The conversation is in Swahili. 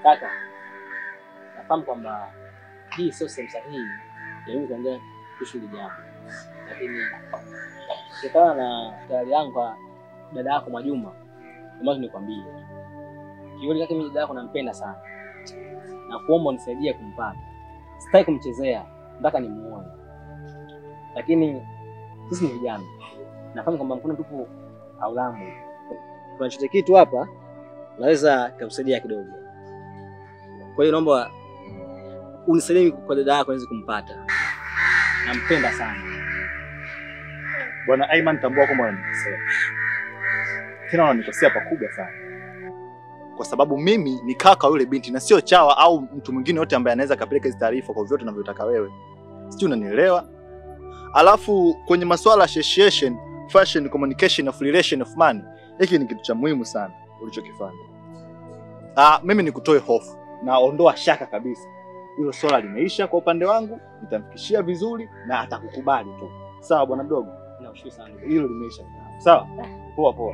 Kaka, nafahamu kwamba hii sio sehemu sahihi ya mimi kuongea kuhusu hili jambo, lakini kutokana na tayari yangu kwa dada yako Mwajuma, ndio nikwambie. Kiukweli kaka, mimi dada yako nampenda sana na kuomba unisaidie kumpata. Sitaki kumchezea mpaka nimuone. Lakini sisi ni vijana, nafahamu kwamba mkono tupu haulambwi. Kuna chochote kitu hapa naweza kukusaidia kidogo. Kwa hiyo naomba unisaidie kwa dada yako niweze kumpata. Nampenda sana. Bwana Ayman, tambua kwamba unanikosea. Tena unanikosea pakubwa sana. Kwa sababu mimi ni kaka yule binti na sio chawa au mtu mwingine yote ambaye anaweza kapeleka hizo taarifa kwa vyote unavyotaka wewe. Sijui unanielewa? Alafu kwenye masuala ya association, fashion, communication of relation of money, hiki ni kitu cha muhimu sana ulichokifanya. Mimi nikutoe hofu na ondoa shaka kabisa. Hilo swala limeisha kwa upande wangu, nitamfikishia vizuri na atakukubali tu. Sawa bwana mdogo? Nakushukuru sana. Hilo limeisha. Sawa? Poa poa.